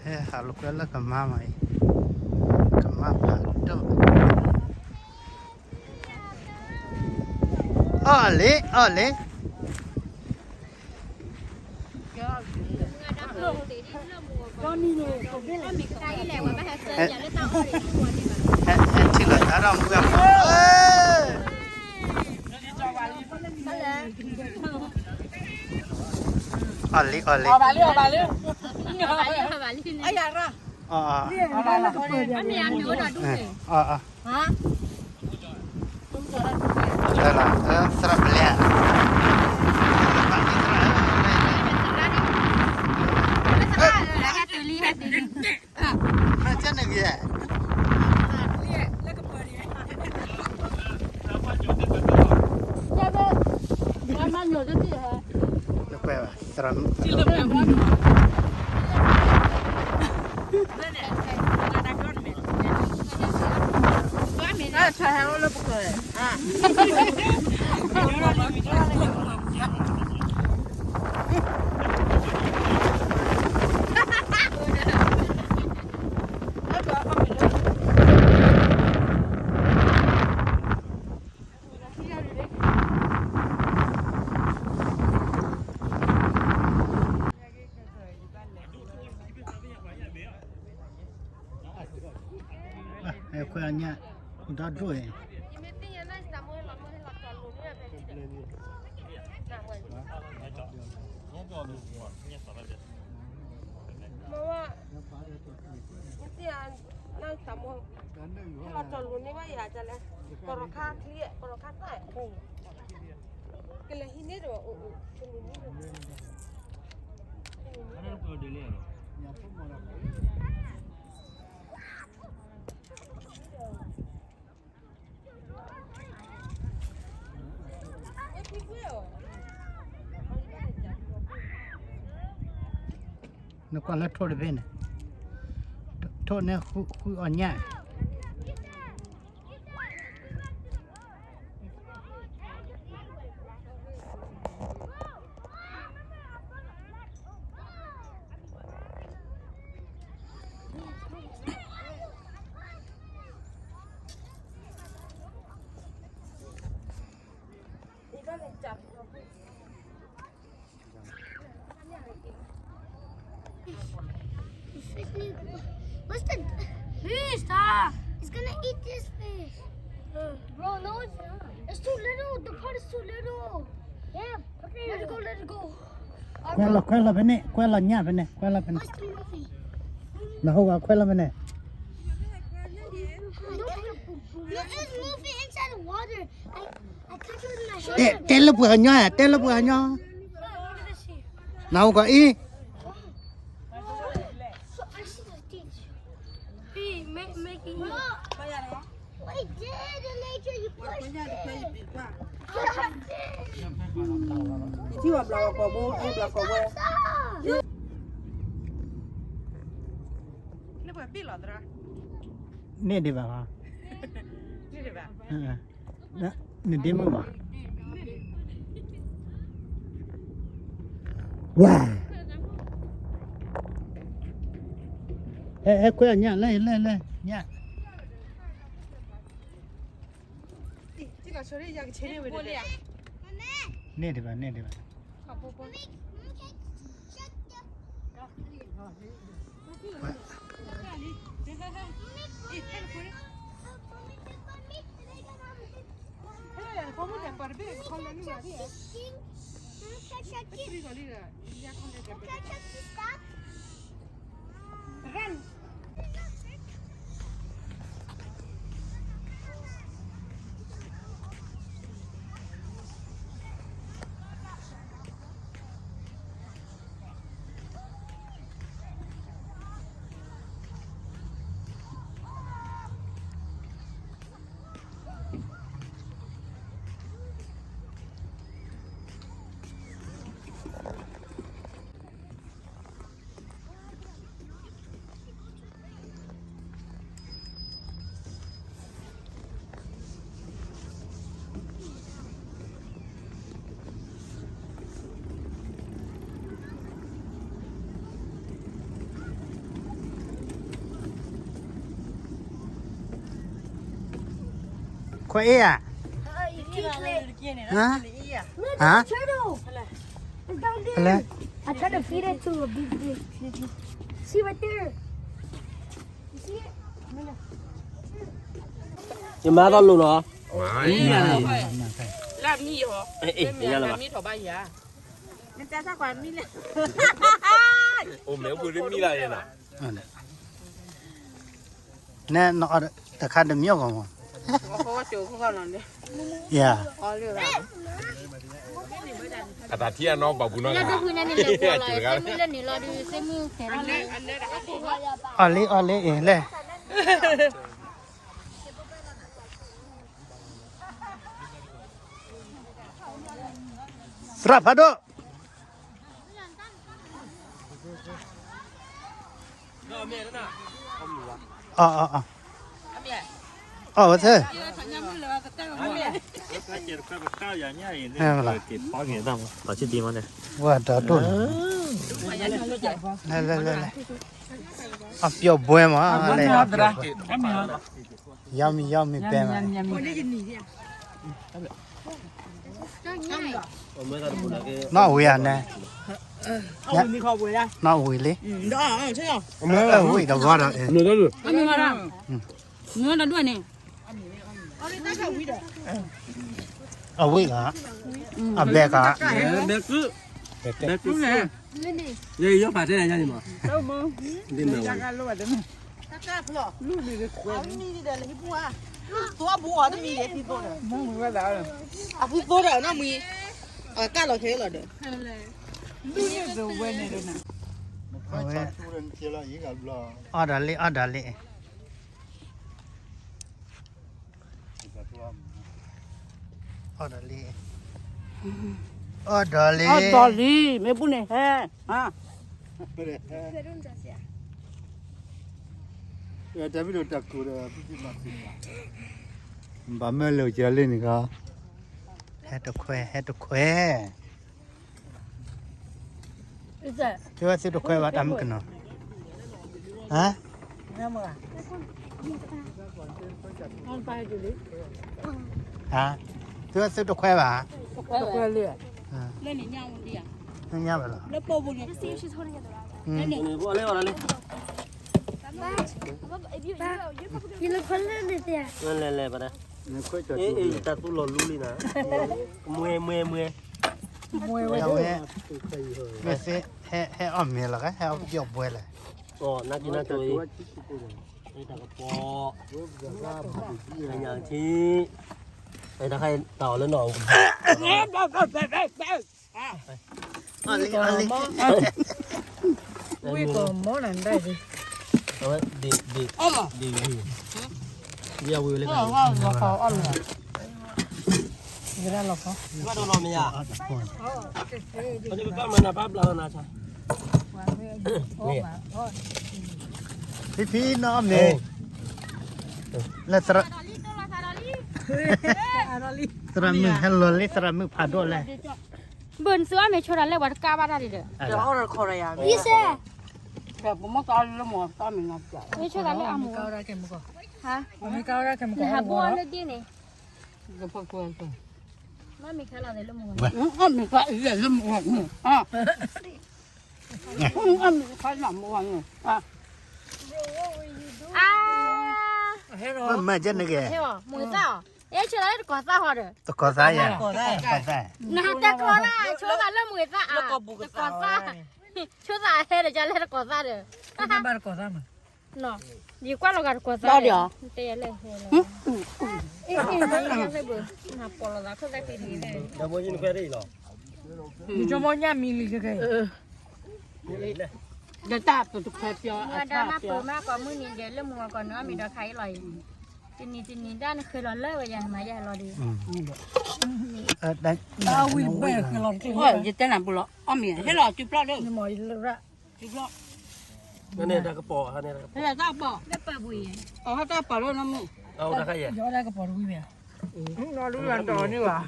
ဟဲဟးလိာ်ကွဲလၢကမါမးအံၤ, ကမါဖးဒိၣ်, အီၣ်လံ အီၣ်လံ, ဟဲထံၣ်လီၤတၢ်ဒီးမုၢ်အဖိ, အီၣ်လံ အီၣ်လံ, အီၣ်ဘၣ်လံ အီၣ်ဘၣ်လံ, အီၣ် အီၣ်, သရၣ်ပလဲၣ်, နကွဲးဘၣ် သရၣ်, ခွဲးအညၣ်, တၢ်ဒိၣ်အံၤ, မ့ၢ်ဝဲ, နသံအ, နသးမိၢ်, ဟဲလီၤတီၤလိၤန့ၢ်ဘၣ်ယၤဒ်လဲၣ်, ကရီခါချံ, ကရီခါသၣ်, ကလဲၤဟံးန့ၢ်ဒီး, နကွၢ်လၢထိၣ်တဘ့ၣ်န့ၣ်, ထိၣ်န့ၣ်ဃုအီၣ်ညၣ်, Fish need, what's the fish? Ah, it's gonna eat this fish. Bro, no, it's not. It's too little. The pot is too little. Yeah, okay. Let it go, let it go. ကွဲလီၤ, ကွဲလီၤဖဲန့ၣ်, ကွဲလီၤညၣ်ဖဲန့ၣ်, ကွဲလီၤဖဲန့ၣ်. What's the movie? နဟိကွၢ် ကွဲလီၤဖဲန့ၣ်. It is moving inside the water. I, I catch it with my hand. တဲ, တဲလၢပှၤကညီ, တဲလၢပှၤကညီ. နဟိကွၢ်အံၤ. Hey, make, make it. Wait, did the nature you pushed it. န့ၢ်ဒံးဘၣ်, န့ၢ်ဒံးဘၣ်, ဝါ, ဟဲ, ဟဲခွဲအညၣ်လဲၣ်, လဲၣ်, လဲၣ်, ညၣ်. န့ၢ်ဒံးဘၣ်, န့ၢ်ဒံးဘၣ်. ပအ့ၣ်ဧါ, ဟါ, ဟါ, ဖဲလဲၣ်, I tried to feed it to a big fish. See right there. You see it? ယမါသီလိၤနီၤ, လၢမံၣ်ဟီ, လၢမံၣ်ထီၣ်ဘၣ်ယၤ, မ့ၢ်တဲသၣ်ကွၢ်မံၣ်လဲၣ်, အိၣ်မဲပူၤမံၣ်လၢယဲနီၤ, နဲတခါတမံၤကီမး, ယၤ, အတၢ်ထံၣ်အနီၢ်ပာ်ပူၤနီၢ်, အီၣ်လံ အီၣ်လံ အ့ၣ် လဲၣ် သရၣ်ဖးဒိၣ်, အီၣ် အီၣ် အီၣ်ဝဲသ့ၣ်, ဝဲဒီးဒိၣ်, လဲၤ လဲၤ လဲၤ လဲၤ, အပျီၣ်ဘှဲမး, လဲၤ အပျီၣ်ဘှဲ, ယီမံၤ ယီမံၤ ပဲမး, နီၣ်ဝံၤဧါန့ၣ်, နီၣ်ဝံၤလံ, ဝံၤဒီးဘီဒီး, အဝံၤဧါ, အဘဲကါ, ဘဲကု, ဘဲကု, ယဖးတဲယၤန့ၣ်မး, ဒ်မးဝဲ အဖုသိဒီးနီၢ်မံၤ, အဝဲ, အီၣ်ဒီးလံ အီၣ်ဒီးလံ, အီၣ်ဒီးလံ, အီၣ်ဒီးလံ, အီၣ်ဒီးလံ မ့ၢ်ဘူၣ်န့ၣ်ဟဲ, တၢ်မ့ၢ်ဒီးတၢ်ကိၢ်ဒီး ဘၣ်မၢလၢာ်ကလ့န့ၣ်ခါ, ဟဲတခွဲ ဟဲတခွဲ, သုဝဲသုတခွဲဘၣ်တၢ်မုၣ်ကနီၤ, ဟါ, ဟါ, သုဝဲသုတခွဲဘၣ်, တခွဲလံ, ညါဘၣ်လီၤ, လဲၤလဲၤလဲၤ, တၢ်သူလီၤလူလံနၤ, မွဲမွဲမွဲ, ဝဲ, မ့ၢ်သ့, ဟဲအီၣ်မ့ၤလီၤ ဟဲအီၣ်ပျီၣ်ဘှဲလဲၣ်, နကနၢ်တိၤအံၤ, တၢ်ကပီၤ, ညၣ်ထံ, တၢ်ခါတၢ်အီၣ်လၢနီၢ်, ဝံၣ်ကီၤမီၢ်နၤဒၣ်, အဝဲ, ဒ်, ဒ်, ဒ်, ယဝံၤလၢ, လီၤခီအီၣ်လီၤ, ယရၣ်လီၤခီ, ဘၣ်ဒိလီၤမယၤ, ဘၣ်မနၤဘၣ်ဘျါလီၤနၤ, ဖံဖံနီၢ်အီၣ်မ့ၤ, လၢသရၣ်, သရၣ်မုၣ်ဟဲလီၤလံ သရၣ်မုၣ်ဖးဒိၣ်လဲၣ်, ဘၣ်နသုအီၣ်မ့ၤဆိဒၣ်လဲၣ် ပှၤတကးဘၣ်တၢ်ဒံးဒီး, အီၣ်ဒီးခီဒီးယၤ, ယစဲ, ပမ့ၢ်ကီလၢမုၢ်တၢ်မ့ၢ်နီၤ, မ့ၢ်ဆိဒၣ်လဲၣ်အီၣ်မ့ၤ, ဟါ, မ့ၢ်ကီလၢကဲမ့ၢ်ကီ, နဟးဘိအီၣ်လၢဒ်န့ၣ်, မ့ၢ်မ့ၢ်ခဲလၢာ်လၢမုၢ်, မ့ၢ်ခါလီၤသ့ၣ်လၢမုၢ်, အါ, မ့ၢ်မ့ၢ်ကဲန့ၣ်ကဲ, မုၢ်သၣ်အီၤ, အဲဆိဒၣ်လၢတကီၢ်သၣ်ဟီဒီး, တကီၢ်သၣ်ယဲ, နဟးတဲကျီနၤ ဆိသးလၢမုၢ်သၣ်အါ, တကီၢ်သၣ်, ဆိသးဟဲဒီးကလဲၣ်တကီၢ်သၣ်ဒီး, ယကွၢ်လီၤဂာ်တကီၢ်သၣ်ဒီး, တဲယၤလဲၣ်, နကမီညၣ်မံလံခဲခဲအံၤ, ဒီးတၢ်ပတခွဲပျီ, မုၢ်ဝါဒၣ်မးပၢၤမးကီးမုၢ်နံၤဒဲးလၢမုၢ်ဝါကီးနၤအီၣ်မ့ၤဒီးခါအံၤလီၤအံၤ, တနံၤတနံၤဒၣ်နဃဲၤလီၤလၢဝဲ ယၤနမၤယၤလီၤဒီး, ဝံၤဘဲဃဲၤလီၤတကျိၤ, ယတဲနၤဘူးလီၤ အီၣ်မ့ၤ ဟဲလီၤစုဖျီၣ်ဒီး, စုဖျီၣ်, ဟဲလီၤတၢ်ကပီၤ, အီၣ်တၢ်ကပီၤလၢနမုၢ်, အီၣ်တၢ်ကပီၤတဝံၤဘဲ, နီၢ်ဒူၣ်လၢတီၤန့ၢ်ဘၣ်,